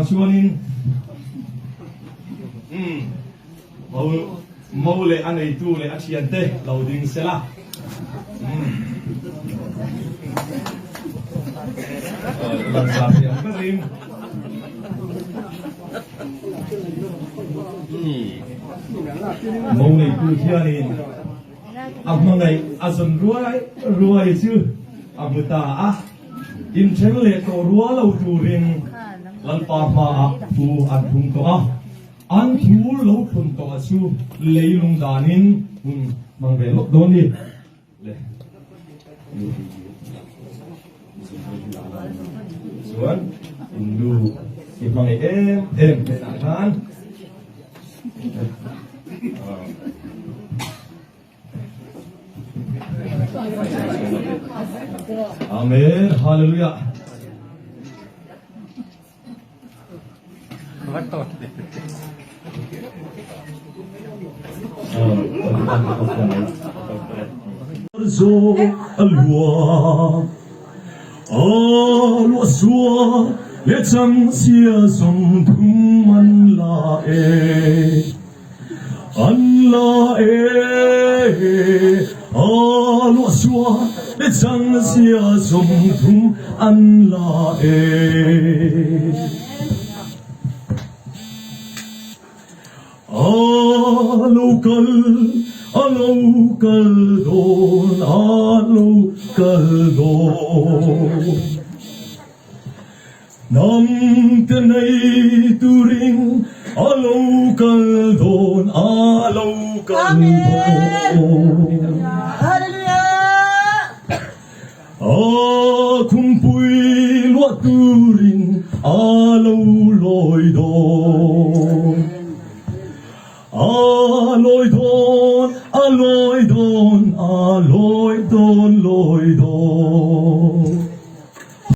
Chuvang chuanin umm mo mo leh a neitu leh a thiante lo ding se la umm langsar thei ang berin mo neitu hianin a hmangaih a zawn ruai ruai chu a hmu ta a. Inthen leh tawh rual lo turin Lalpa hmaah thu an thlung tawh a, an thu lo thlun tawh chu leilung danin hun hmang ve lawk dawn ni le. Chuan in nu i hmangaih em em hnenah khan Amen. Hallelujah. Zo a lua a lua sua le chang sia zong thum man la e An la e, a luah sua le chang sia 30 an la e. A lo kal, a lo kal dawn, a lo kal dawn. Hnam te nei turin a lo kal dawn, a lo kal dawn. A khumpui luah turin a lo lawi dawn. A lawi dawn, a lawi dawn, a lawi dawn, lawi dawn.